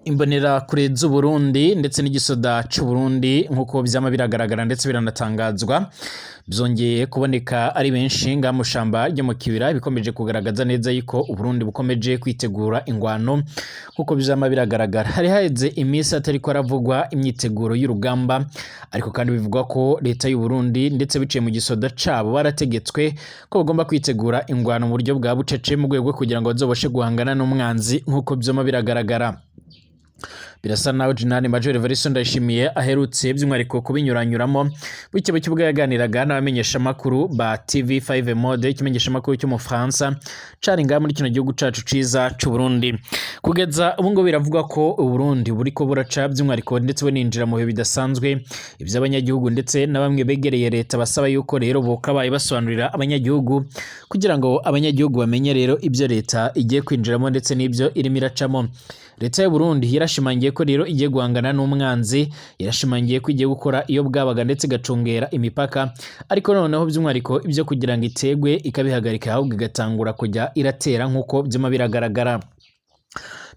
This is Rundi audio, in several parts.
Imbonerakure z'Uburundi ndetse n'igisoda c'Uburundi, nk'uko vyama biragaragara ndetse biranatangazwa, vyongeye kuboneka ari benshi ngaha mushamba ryo mu Kibira, bikomeje kugaragaza neza yuko Uburundi bukomeje kwitegura ingwano nk'uko vyama biragaragara. Hari haheze imisi hatariko haravugwa imyiteguro y'urugamba, ariko kandi bivugwa ko leta y'Uburundi ndetse biciye mu gisoda cabo barategetswe ko bagomba kwitegura ingwano mu buryo bwa bucece, mu rwego rwo kugira ngo bazobashe guhangana n'umwanzi nk'uko vyama biragaragara. Birasa naho General Major Evariste Ndayishimiye aherutse by'umwihariko kubinyuranyuramo buke buke ubwo yaganiraga n'abamenyeshamakuru ba TV5 Mode, ikimenyeshamakuru cyo mu Faransa cari ngaha muri kino gihugu cacu ciza c'u Burundi. Kugeza ubu ngubu biravugwa ko Uburundi buriko buraca by'umwihariko ndetse buninjira mu bihe bidasanzwe, ivy'abanyagihugu ndetse na bamwe begereye leta basaba yuko rero bokabaye basobanurira abanyagihugu kugira ngo abanyagihugu bamenye rero ibyo leta igiye kwinjiramo ndetse n'ibyo irimo iracamo. Leta y'u Burundi yarashimangiye ko rero igiye guhangana n'umwanzi, yarashimangiye ko igiye gukora iyo bwabaga ndetse igacungera imipaka, ariko noneho by'umwihariko ibyo kugira ngo itegwe ikabihagarika, ahubwo igatangura kujya iratera nk'uko byuma biragaragara.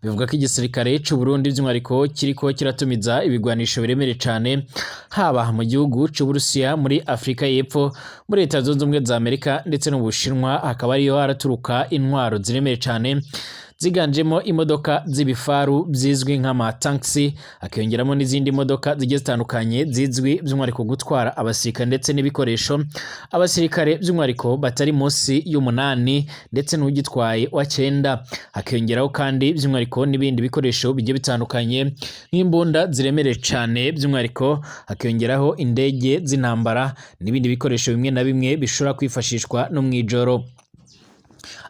Bivuga ko igisirikare c'u Burundi by'umwihariko kiriko kiratumiza ibigwanisho biremereye cane, haba mu gihugu c'u Burusiya, muri Afrika y'Epfo, muri Leta Zunze Ubumwe za Amerika ndetse no mu Bushinwa, hakaba ariyo haraturuka intwaro ziremereye cane ziganjemo imodoka z'ibifaru zizwi nk'ama tanks, hakiyongeramo n'izindi modoka zigiye zitandukanye zizwi by'umwihariko gutwara abasirikare ndetse n'ibikoresho, abasirikare by'umwihariko batari munsi y'umunani ndetse n'ugitwaye wa cyenda, hakiyongeraho kandi by'umwihariko n'ibindi bikoresho bigiye bitandukanye nk'imbunda ziremereye cane, by'umwihariko hakiyongeraho indege z'intambara n'ibindi bikoresho bimwe na bimwe bishobora kwifashishwa no mw'ijoro.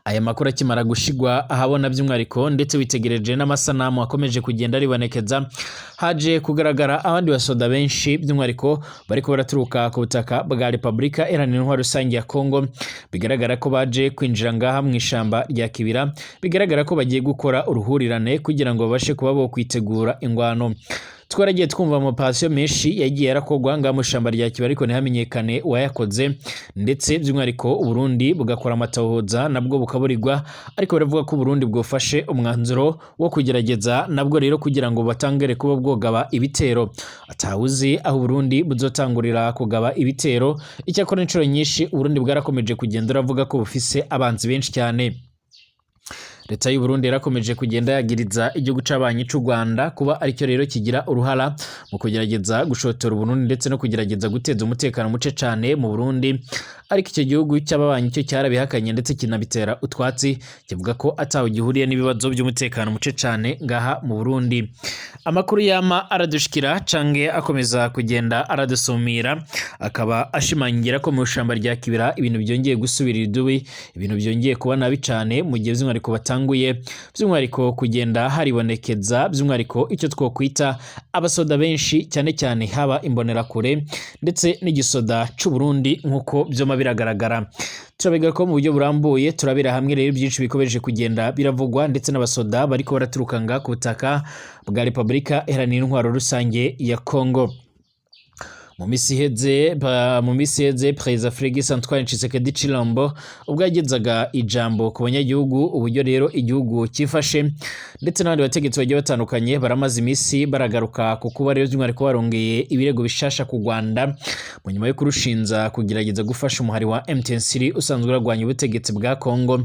Aya makuru akimara gushigwa ahabona by'umwihariko ndetse witegereje n'amasanamu akomeje kugenda aribonekeza, haje kugaragara abandi basoda benshi by'umwihariko bariko baraturuka ku butaka bwa Repubulika Iharanira Intwaro Rusange ya Kongo, bigaragara ko baje kwinjira ngaha mu ishamba rya Kibira, bigaragara ko bagiye gukora uruhurirane kugira ngo babashe kuba bo kwitegura ingwano. Twaragiye twumva amapasiyo menshi yagiye yarakorwa ngaha mu ishamba rya Kibira, ariko ntihamenyekane uwayakoze, ndetse by'umwihariko Uburundi bugakora amatohoza nabwo bukaburirwa, ariko baravuga ko Uburundi bwofashe umwanzuro wo kugerageza nabwo rero kugira ngo batangire kuba bwogaba ibitero. Atawuzi aho Uburundi buzotangurira kugaba ibitero. Icyakora inshuro nyinshi Uburundi bwarakomeje kugenda uravuga ko bufise abanzi benshi cyane. Leta y'u Burundi yarakomeje kugenda yagiriza igihugu c'abanyi c'u Rwanda kuba aricyo rero kigira uruhara mu kugerageza gushotora Uburundi ndetse no kugerageza guteza umutekano muce cane mu Burundi, ariko icyo gihugu cy'ababanyi cyo cyarabihakanye ndetse kinabitera utwatsi, kivuga ko ataho gihuriye n'ibibazo by'umutekano muce cane ngaha mu Burundi. Amakuru yama aradushikira canke akomeza kugenda aradusumira akaba ashimangira ko mu ishamba rya Kibira ibintu byongeye gusubira idubi, ibintu byongeye kuba nabi cane, mu gihe by'umwihariko batanguye by'umwihariko kugenda haribonekeza by'umwihariko icyo twokwita abasoda benshi cyane cyane haba imbonerakure ndetse n'igisoda c'u Burundi nk'uko vyoma biragaragara. Turabiga ko mu buryo burambuye turabira hamwe rero byinshi bikomeje kugenda biravugwa ndetse n'abasoda bariko baraturuka ngaha ku butaka bwa Repubulika Iharanira Intwaro Rusange ya Kongo. Mu misi iheze Perezida Felix Antoine Tshisekedi Tshilombo ubwo yagezaga ijambo ku banyagihugu uburyo rero igihugu cyifashe, ndetse n'abandi bategetsi bagiye batandukanye baramaze imisi baragaruka ku kuba rero by'umwihariko barongeye ibirego bishasha ku Rwanda mu nyuma yo kurushinza kugerageza gufasha umuhari wa M23 usanzwe uragwanya ubutegetsi bwa Kongo.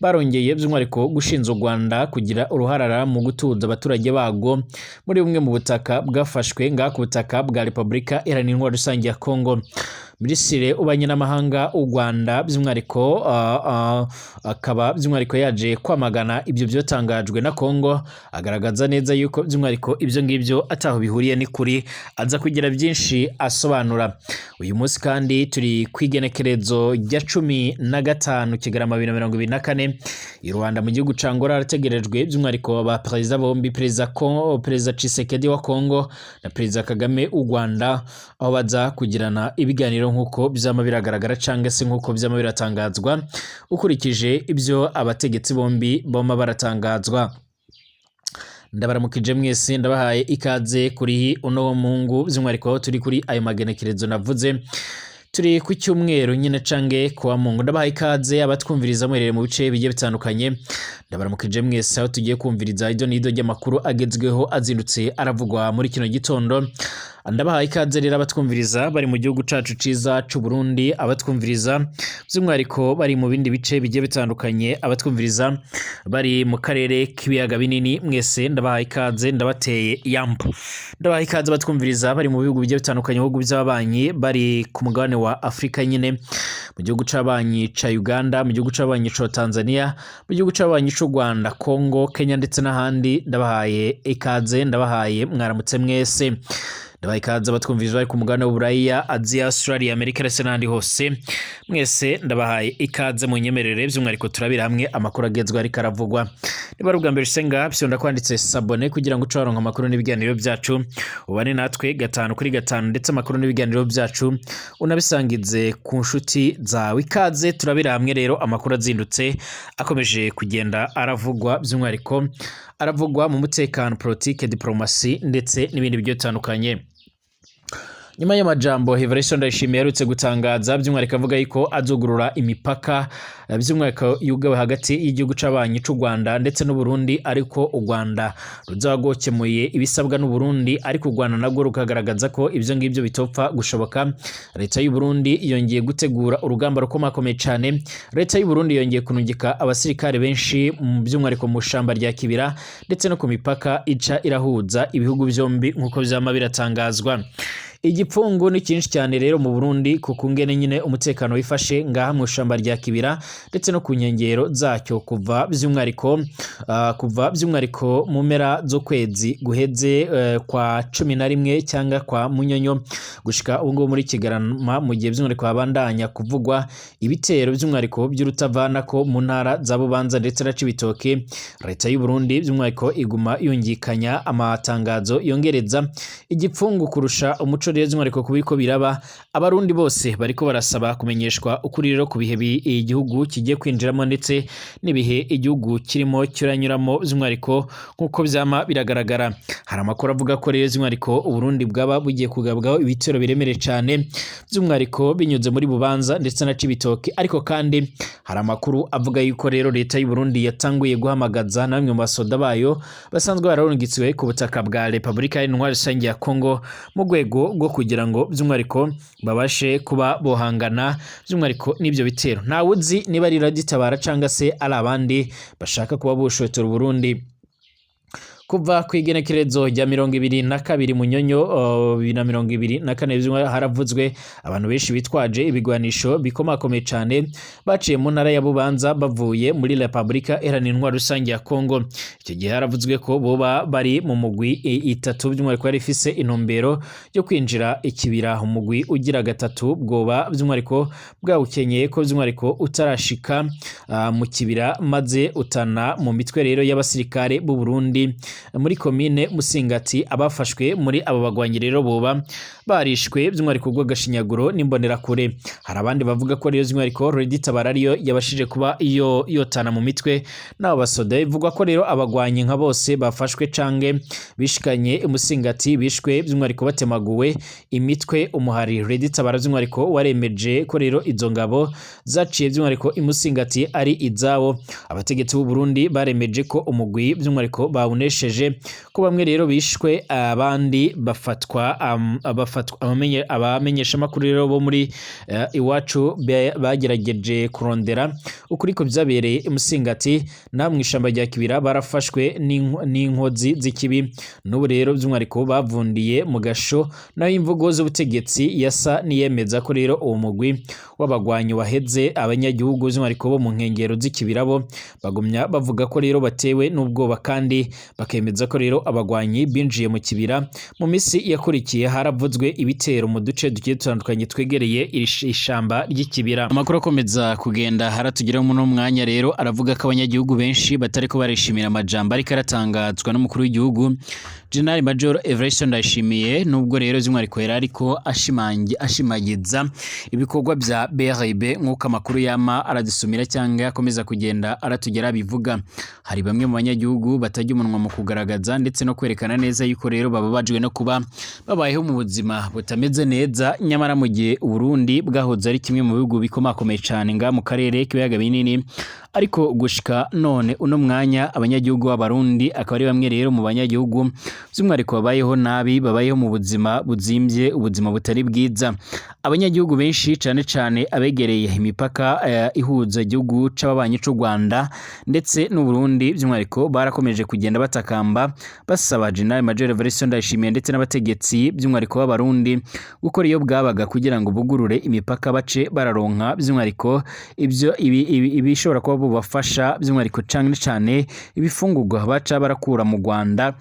Barongeye by'umwihariko gushinza u Rwanda kugira uruharara mu gutuza abaturage bago muri bumwe mu butaka bwafashwe ngaha ku butaka bwa Repubulika Iharanira Intwaro Rusange ya Kongo. Minisitiri w'Ububanyi n'Amahanga w'u Rwanda by'umwihariko akaba by'umwihariko yaje kwamagana ibyo byatangajwe na Kongo, agaragaza neza yuko by'umwihariko ibyo ngibyo ataho bihuriye n'ikuri, aza kugira byinshi asobanura. Uyu munsi kandi turi ku igenekerezo rya 15 Kigarama 2024, i Rwanda mu gihugu ca Angola harategerejwe by'umwihariko ba perezida bombi, Perezida Tshisekedi wa Kongo na Perezida Kagame w'u Rwanda, aho baza kugirana ibiganiro nk'uko vyama biragaragara canke se nk'uko vyama biratangazwa ukurikije ibyo abategetsi bombi boma baratangazwa. Ndabaramukije mwese, ndabahaye ikaze kuri uno mungu, by'umwihariko aho turi kuri ayo magenekerezo navuze. Turi ku cyumweru nyine cange kuwa Mungu. Ndabahaye ikaze abatwumviriza muherereye mu bice bigiye bitandukanye. Ndabaramukije mwese aho tugiye kumviriza iryo nido ry'amakuru agezweho azindutse aravugwa muri kino gitondo. Ndabahaye ikaze rero abatwumviriza bari mu gihugu cacu ciza c'u Burundi, abatwumviriza by'umwihariko bari mu bindi bice bigiye bitandukanye, abatwumviriza bari mu karere k'ibiyaga binini, mwese ndabahaye ikaze, ndabateye yambu. Ndabahaye ikaze abatwumviriza bari mu bihugu bigiye bitandukanye, ibihugu by'ababanyi bari ku mugabane wa Afrika nyine, mu gihugu c'abanyi ca Uganda, mu gihugu c'abanyi ca Tanzania, mu gihugu c'abanyi c'u Rwanda, Congo, Kenya ndetse n'ahandi. Ndabahaye ikaze, ndabahaye mwaramutse mwese. Ndabahaye ikaze abatwumviriza bari ku mugabane w'Uburaya, Aziya, Australia, Amerika ndetse n'ahandi hose. Mwese ndabahaye ikaze, munyemerere by'umwihariko turabira hamwe amakuru agezweho ariko aravugwa. Niba ari ubwa mbere usenga, fyonda kwanditse s'abonner kugira ngo uce waronka amakuru n'ibiganiro byacu, ubane natwe gatanu kuri gatanu, ndetse amakuru n'ibiganiro byacu unabisangize ku nshuti zawe. Ikaze, turabira hamwe rero amakuru azindutse akomeje kugenda aravugwa, by'umwihariko aravugwa mu mutekano, politike, diplomasi ndetse n'ibindi bigiye bitandukanye. Nyuma y'amajambo Evariste Ndayishimiye aherutse gutangaza, by'umwihariko avuga yuko azugurura imipaka, by'umwihariko yugawe hagati y'igihugu c'abanyi c'u Rwanda ndetse n'u Burundi, ariko u Rwanda ruzaba rwokemuye ibisabwa n'u Burundi, ariko u Rwanda nabwo rukagaragaza ko ivyo ngivyo bitopfa gushoboka. Leta y'u Burundi yongeye gutegura urugamba rukomakomeye cane. Leta y'u Burundi yongeye kunungika abasirikare benshi, by'umwihariko mu shamba rya Kibira ndetse no ku mipaka ica irahuza ibihugu vyombi, nk'uko vyama biratangazwa. Igipfungu ni cyinshi cyane rero mu Burundi, kuko ngene nyine umutekano wifashe ngaha mu shamba rya Kibira ndetse no ku nkengero zacyo, kuva by'umwihariko mu mpera z'ukwezi guheze kwa 11 cyangwa kwa Munyonyo gushika ubu ngubu muri Kigarama, mu gihe by'umwihariko habandanya kuvugwa ibitero by'umwihariko by'urutavanako mu ntara za Bubanza ndetse na Cibitoke. Leta y'u Burundi by'umwihariko iguma yungikanya amatangazo yongereza igipfungu kurusha umuco. Rero by'umwihariko kubiko biraba, abarundi bose bariko barasaba kumenyeshwa ukuri rero ku bihe igihugu kigiye kwinjiramo ndetse n'ibihe igihugu kirimo kiranyuramo, by'umwihariko nk'uko vyama biragaragara. Hari amakuru avuga ko rero by'umwihariko Uburundi bwaba bugiye kugabwaho ibitero biremereye cane, by'umwihariko binyuze muri Bubanza ndetse na Cibitoke. Ariko kandi hari amakuru avuga yuko rero leta y'u Burundi yatanguye guhamagaza na bamwe mu basoda bayo basanzwe bararungitswe ku butaka bwa Repubulika Iharanira Rusange ya Congo, mu rwego rwo kugira ngo by'umwihariko babashe kuba bohangana by'umwihariko n'ibyo bitero. Ntawe uzi niba ari Raditabara cyangwa se ari abandi bashaka kuba boshotora Uburundi. Kuva ku igenekerezo rya 22 Munyonyo 2024, haravuzwe abantu benshi bitwaje ibigwanisho bikomakomeye cane baciye mu ntara ya Bubanza bavuye muri Repubulika Iharanira Intwaro Rusange ya Congo. Icyo gihe haravuzwe ko boba bari mu mugwi itatu, by'umwihariko yari ifise intumbero yo kwinjira ikibira. Umugwi ugira gatatu bwoba by'umwihariko bwawukenyeye ko by'umwihariko utarashika mu kibira, maze utana mu mitwe rero y'abasirikare b'u Burundi muri komine Musingati. Abafashwe muri abo bagwanyi rero boba barishwe by'umwihariko rw'agashinyaguro n'imbonerakure. Hari abandi bavuga ko rero by'umwihariko Reditabara ariyo yabashije kuba iyo yotana mu mitwe n'abo basoda. Bivugwa ko rero abagwanyi nka bose bafashwe canke bishikanye Musingati bishwe by'umwihariko batemaguwe imitwe. Umuhari Reditabara by'umwihariko waremeje ko rero izo ngabo zaciye by'umwihariko imusingati ari izabo. Abategetsi b'u Burundi baremeje ko umugwi by'umwihariko bawunesheje, ko bamwe rero bishwe, abandi bafatwa. Abamenyeshamakuru rero bo muri Iwacu bagerageje kurondera ukuri ko byabereye imusingati na mu ishamba rya Kibira barafashwe n'inkozi z'ikibi, n'ubu rero by'umwihariko bavundiye mu gasho. Naho imvugo z'ubutegetsi yasa niyemeza ko rero uwo mugwi w'abagwanyi waheze, abanyagihugu by'umwihariko bo mu nkengero z'ikibira bo bagumya bavuga ko rero batewe n'ubwoba, kandi bakemeza ko rero abagwanyi binjiye mu kibira. Mu misi yakurikiye haravuzwe ibitero mu duce tugiye dutandukanye twegereye iri ishamba ry'ikibira. Amakuru akomeza kugenda haratugeraho muri uno mwanya rero aravuga ko abanyagihugu benshi batariko barishimira amajambo ariko aratangazwa n'umukuru w'igihugu General Major Evariste Ndayishimiye, nubwo rero by'umwihariko yari ariko ashimagiza ibikorwa bya BRB, nk'uko amakuru yama aradusumira cyangwa akomeza kugenda aratugera bivuga. Hari bamwe mu banyagihugu batajya umunwa mu kuganira. kugaragaza ndetse no kwerekana neza yuko rero bababajwe no kuba babayeho mu buzima butameze neza, nyamara mu gihe Uburundi bwahoze ari kimwe mu bihugu bikomakomeye cane nga mu karere k'ibiyaga binini. Ariko gushika none uno mwanya, abanyagihugu b'Abarundi akaba ari bamwe rero mu banyagihugu by'umwihariko babayeho nabi, babayeho mu buzima buzimvye, ubuzima butari bwiza. Abanyagihugu benshi, cane cane abegereye imipaka ihuza igihugu c'ababanyi c'u Rwanda ndetse n'Uburundi, by'umwihariko barakomeje kugenda batakamba basaba General Major Evariste Ndayishimiye ndetse n'abategetsi by'umwihariko b'Abarundi gukora iyo bwabaga kugira ngo bugurure imipaka, bace bararonka by'umwihariko ibyo ibishobora kuba bubafasha, by'umwihariko cane cane ibifungurwa baca barakura mu Rwanda.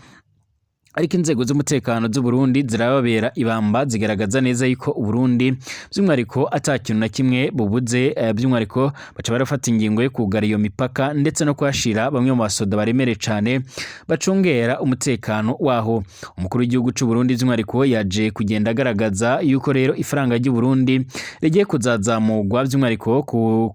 Ariko inzego z'umutekano z'u Burundi zirababera ibamba, zigaragaza neza yuko Uburundi by'umwihariko ata kintu na kimwe bubuze. By'umwihariko baca barafata ingingo yo kugara iyo mipaka ndetse no kuhashira bamwe mu basoda baremereye cane bacungera umutekano waho. Umukuru w'igihugu c'u Burundi by'umwihariko yaje kugenda agaragaza yuko rero ifaranga ry'u Burundi rigiye kuzazamurwa by'umwihariko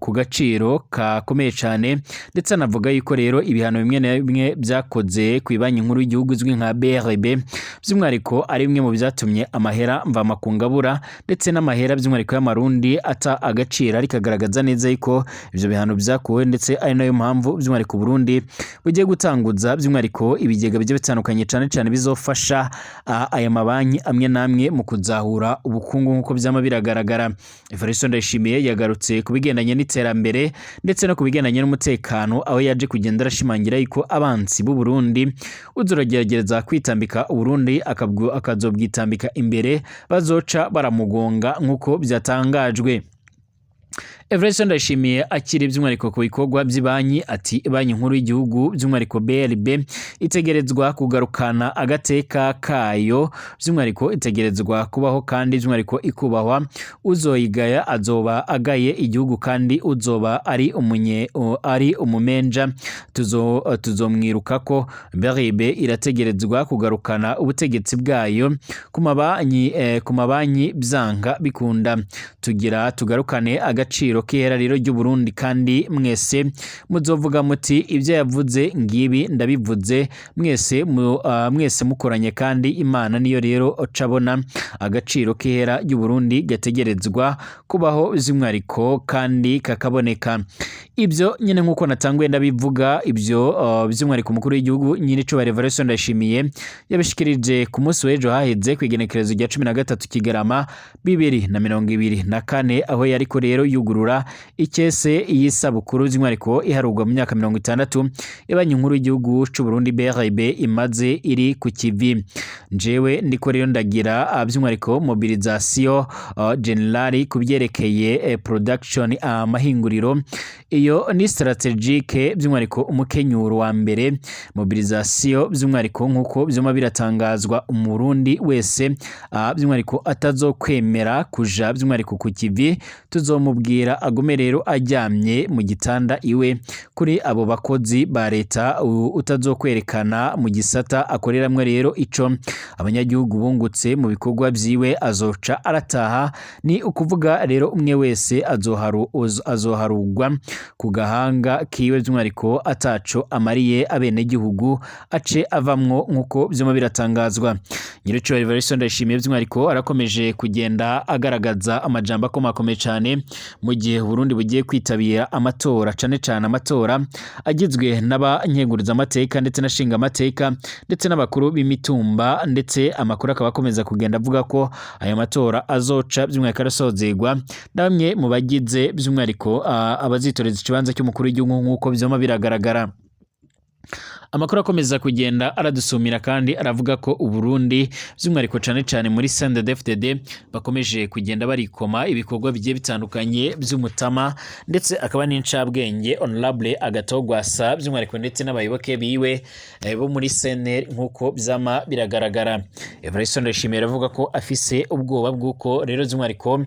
ku gaciro kakomeye cane, ndetse anavuga yuko rero ibihano bimwe na bimwe byakoze ku Banki Nkuru y'igihugu izwi nka BRB by'umwihariko ari bimwe mu byatumye amahera mvamakungu abura ndetse n'amahera by'umwihariko y'Amarundi ata agaciro. Ariko agaragaza neza yuko ivyo bihano byakuwe, ndetse ari nayo mpamvu by'umwihariko Burundi bugiye gutanguza by'umwihariko ibigega bigiye bitandukanye, cane cane bizofasha aya mabanki amwe n'amwe mu kuzahura ubukungu nk'uko vyama biragaragara. Evariste Ndayishimiye yagarutse ku bigendanye n'iterambere ndetse no ku bigendanye n'umutekano, aho yaje kugenda arashimangira yuko abansi b'u Burundi uzuragerageza kwitambika Uburundi akazobwitambika imbere bazoca baramugonga nk'uko byatangajwe. Evariste Ndayishimiye akiri by'umwihariko ku bikorwa by'ibanki, ati Banki Nkuru y'igihugu by'umwihariko BRB itegerezwa kugarukana agateka kayo, by'umwihariko itegerezwa kubaho kandi by'umwihariko ikubahwa. Uzoyigaya azoba agaye igihugu, kandi uzoba ari umunye ari umumenja tuzomwirukako. BRB irategerezwa kugarukana ubutegetsi bwayo ku mabanki byanga bikunda. Tugira tugarukane agaciro k'ihera rero ry'u Burundi, kandi mwese muzovuga muti ibyo yavuze ngibi ndabivuze. Mwese mukoranye kandi Imana niyo rero cabona agaciro k'ihera ry'u Burundi gategerezwa kubaho by'umwihariko kandi kakaboneka. Ibyo nyine nk'uko natanguye ndabivuga, ibyo by'umwihariko umukuru w'igihugu nyir'icubahiro Evariste Ndayishimiye yabishikirije ku munsi w'ejo haheze, ku igenekerezo rya 13 Kigarama 2024, aho yariko rero yugurura ikese y'isabukuru by'umwihariko iharurwa mu myaka 60 Ibanki Nkuru y'igihugu c'u Burundi BRB imaze iri ku kivi. Njewe ndiko rero ndagira by'umwihariko mobilisation générale ku byerekeye production, amahinguriro. Iyo ni stratégique, by'umwihariko umukenyuro wa mbere, mobilisation by'umwihariko nk'uko vyuma biratangazwa. Umurundi wese by'umwihariko atazokwemera kuja by'umwihariko ku kivi, tuzomubwira agume rero aryamye mu gitanda iwe. Kuri abo bakozi ba leta, utazokwerekana mu gisata akoreramwo rero ico abanyagihugu bungutse mu bikorwa vyiwe, azoca arataha. Ni ukuvuga rero umwe wese azoharugwa ku gahanga kiwe, by'umwihariko ataco amariye abenegihugu ace avamwo nk'uko vyuma biratangazwa. Nyiricubahiro Evariste Ndayishimiye by'umwihariko arakomeje kugenda agaragaza amajambo akomakomeye cane mu gihe Burundi bugiye kwitabira amatora, cane cane amatora agizwe n'abankengurizamateka ndetse n'ashingamateka ndetse n'abakuru b'imitumba. Ndetse amakuru akaba akomeza kugenda avuga ko ayo matora azoca by'umwihariko arasozegwa na bamwe mu bagize by'umwihariko abazitoreza ikibanza cy'umukuru w'igihugu nk'uko vyama biragaragara. Amakuru akomeza kugenda aradusumira kandi aravuga ko Uburundi by'umwihariko cane cane muri CNDD-FDD bakomeje kugenda barikoma ibikorwa bigiye bitandukanye by'umutama ndetse akaba n'incabwenge Honorable Agathon Rwasa by'umwihariko ndetse n'abayoboke biwe bo muri CNL nk'uko vyama biragaragara. Evariste Ndayishimiye aravuga ko afise ubwoba bw'uko rero by'umwihariko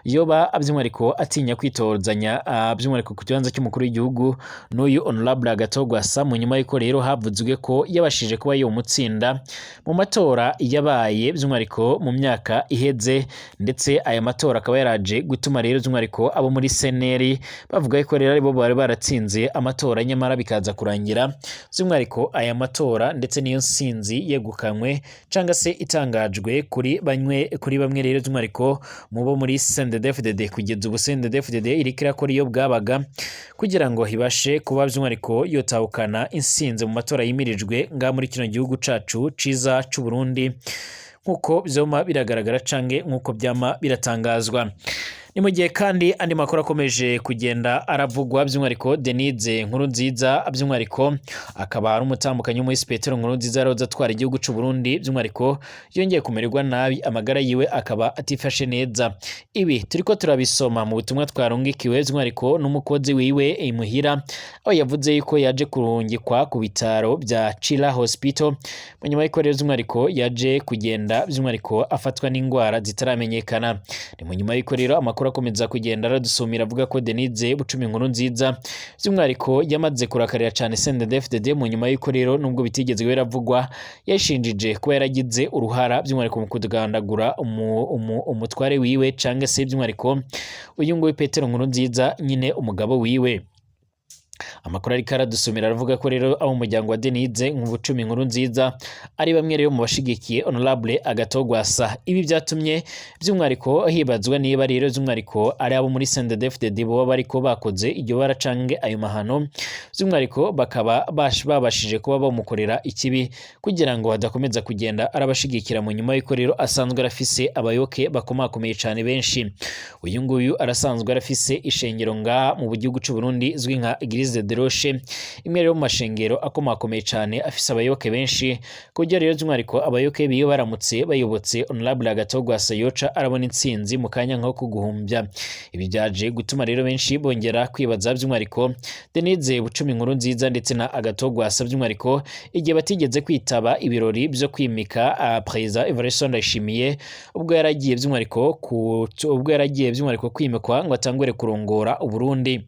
yoba by'umwihariko atinya kwitozanya by'umwihariko ku kibanza cy'umukuru w'igihugu n'uyu Honorable Agathon Rwasa mu nyuma. y'uko rero havuzwe ko yabashije kuba yomutsinda mu matora yabaye by'umwihariko mu myaka iheze, ndetse aya matora akaba yaraje gutuma rero by'umwihariko abo muri CNL bavuga ko rero aribo bari baratsinze amatora, nyamara bikaza kurangira by'umwihariko aya matora ndetse n'iyo nsinzi yegukanywe cyangwa se itangajwe kuri bamwe rero by'umwihariko mu bo muri CNDD-FDD. Kugeza ubu CNDD-FDD iriko irakora iyo bwabaga kugira ngo ibashe kuba by'umwihariko yotahukana insinzi mu matora yimirijwe ngaha muri kino gihugu cacu ciza c'u Burundi, nk'uko vyoma biragaragara canke nk'uko vyama biratangazwa. Ni mu gihe kandi andi makuru akomeje kugenda aravugwa, by'umwihariko Denise Nkurunziza, by'umwihariko akaba ari umutambukanyi w'umuhisi Petero Nkurunziza yaroze atwara igihugu c'u Burundi, by'umwihariko yongeye kumererwa nabi, amagara yiwe akaba atifashe neza. Ibi turiko turabisoma mu butumwa twarungikiwe by'umwihariko n'umukozi wiwe imuhira, aho yavuze yuko yaje kurungikwa ku bitaro bya Chila Hospital mu nyuma y'uko rero by'umwihariko yaje kugenda by'umwihariko afatwa n'indwara zitaramenyekana. Ni mu nyuma y'uko rero amakuru akomeza kugenda aradusumira avuga ko Denise Bucumi Nkurunziza by'umwihariko yamaze kurakarira cyane CNDD-FDD, mu nyuma y'uko rero nubwo bitigeze biravugwa yashinjije kuba yaragize uruhara by'umwihariko mu kugandagura umutware wiwe, canke se by'umwihariko uyu nguyu Petero Nkurunziza nyine umugabo wiwe. Amakuru ariko aradusumira aravuga ko rero abo mu muryango wa Denise Bucumi Nkurunziza ari bamwe rero mu bashigikiye Honorable Agathon Rwasa. Ibi byatumye by'umwihariko hibazwa niba rero by'umwihariko ari abo muri CNDD-FDD boba bariko bakoze iryo bara canke ayo mahano, by'umwihariko bakaba babashije kuba bamukorera ikibi kugira ngo adakomeza kugenda arabashigikira, mu nyuma y'uko rero asanzwe arafise abayoboke bakomakomeye cane benshi. Uyu nguyu arasanzwe arafise ishengero ngaha mu gihugu c'u Burundi izwi nka Eglise de Roche, imwe rero mu mashengero akomakomeye cane afise abayoboke benshi, ku buryo rero by'umwihariko abayoboke biyo baramutse bayobotse Honorable Agathon Rwasa yoca arabona intsinzi mu kanya nko kuguhumbya. Ibi byaje gutuma rero benshi bongera kwibaza by'umwihariko Denise Bucumi Nkurunziza ndetse na Agathon Rwasa, by'umwihariko igihe batigeze kwitaba ibirori byo kwimika Perezida Evariste Ndayishimiye ubwo yaragiye by'umwihariko kwimikwa ngo atangure kurongora Uburundi.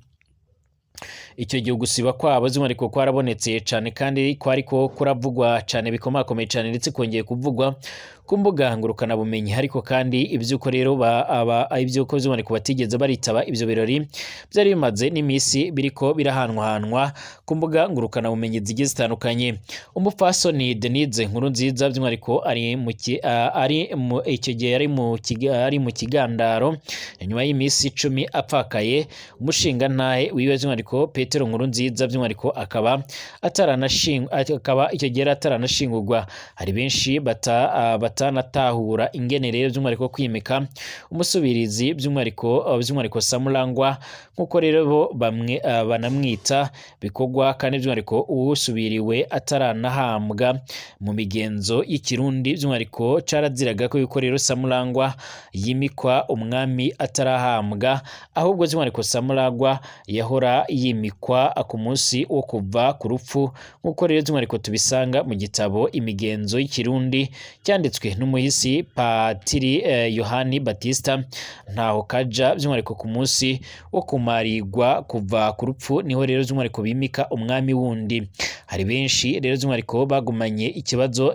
Icyo gihe ugusiba kwabo by'umwihariko kwarabonetse cyane kandi kwariko kuravugwa cyane bikomakomeye cyane, ndetse kongeye kuvugwa ku mbuga ngurukanabumenyi. Ariko kandi iby'uko rero iby'uko by'umwihariko batigeze baritaba ibyo birori byari bimaze n'iminsi biriko birahanwahanwa ku mbuga ngurukanabumenyi zigiye zitandukanye. Umupfasoni Denise Nkurunziza by'umwihariko ari mu icyo gihe ari mu kigandaro nyuma y'iminsi 10 apfakaye umushingantahe wiwe by'umwihariko Petero Nkurunziza, by'umwihariko akaba icyo gihe yari ataranashingurwa. Hari benshi batanatahura ingene rero by'umwihariko kwimika umusubirizi by'umwihariko Samurangwa, nk'uko rero bo bamwe banamwita, bikorwa kandi by'umwihariko uwusubiriwe ataranahambwa. Mu migenzo y'Ikirundi by'umwihariko caraziraga ko yuko rero Samurangwa yimikwa umwami atarahambwa, ahubwo by'umwihariko Samuragwa yahora yimikwa ku munsi wo kuva ku rupfu, nk'uko rero by'umwihariko tubisanga mu gitabo Imigenzo y'Ikirundi cyanditswe n'umuhisi Patiri Yohani Batista Ntaho Kaja. By'umwihariko ku munsi wo kumarigwa kuva ku rupfu niho rero by'umwihariko bimika umwami wundi. Hari benshi rero by'umwihariko bagumanye ikibazo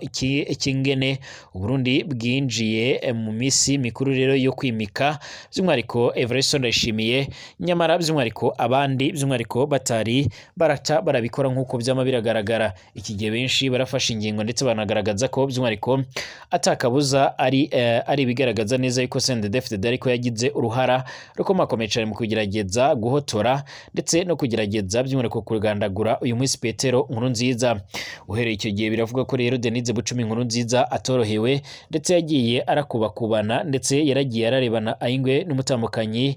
cy'ingene Uburundi bwinjiye mu misi mikuru rero yo kwimika by'umwihariko Evariste Ndayishimiye, nyamara by'umwihariko abandi by'umwihariko batari baraca barabikora nk'uko byama biragaragara. Iki gihe benshi barafashe ingingo ndetse banagaragaza ko by'umwihariko atakabuza ari ibigaragaza neza yuko CNDD-FDD ariko yagize uruhara rukomakomeye cyane mu kugerageza guhotora ndetse no kugerageza by'umwihariko kugandagura uyu munsi Petero Nkurunziza. Uhereye icyo gihe biravuga ko rero Denise Bucumi Nkurunziza atorohewe, ndetse yagiye arakubakubana, ndetse yaragiye ararebana ayingwe n'umutambukanyi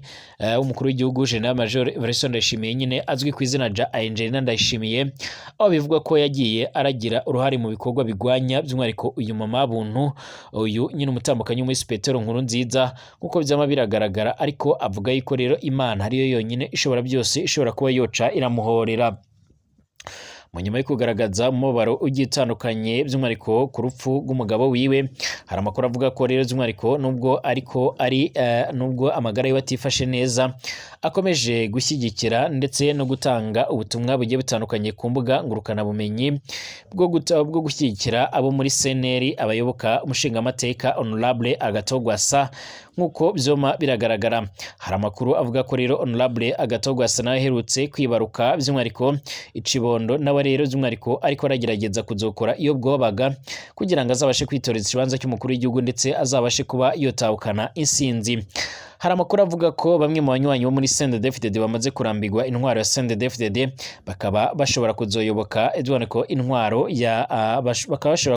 w'umukuru w'igihugu General Major Evariste Ndayishimiye, nyine azwi ku izina rya Angelina Ndayishimiye, aho bivugwa ko yagiye aragira uruhare mu bikorwa bigwanya by'umwihariko uyu mama buntu, uyu nyine umutambukanyi w'umuhisi Petero Nkurunziza, nk'uko byama biragaragara. Ariko avuga yuko rero Imana ariyo yonyine ishobora byose, ishobora kuba yoca iramuhorera. Mu nyuma yo kugaragaza umubabaro ugiye utandukanye, by'umwihariko ku rupfu rw'umugabo wiwe. Hari amakuru avuga ko rero by'umwihariko nubwo ariko ari nubwo amagara yiwe atifashe neza, akomeje gushyigikira ndetse no gutanga ubutumwa bugiye butandukanye ku mbuga ngurukanabumenyi bwo gushyigikira abo muri CNL, abayoboka umushingamateka Honorable Agathon Rwasa, nk'uko byoma biragaragara. Hari amakuru avuga ko rero Honorable Agathon Rwasa nawe aherutse kwibaruka by'umwihariko icibondo, nawe rero by'umwihariko ariko aragerageza kuzokora iyo bwobaga kugira ngo azabashe kwitoreza ikibanza cy'umukuru w'igihugu, ndetse azabashe kuba yotahukana insinzi. Hari amakuru avuga ko bamwe mu banywanyi bo muri CNDD-FDD bamaze kurambirwa intwaro ya CNDD-FDD, bakaba bashobora kuzoyoboka by'umwihariko intwaro ya bakaba bashobora.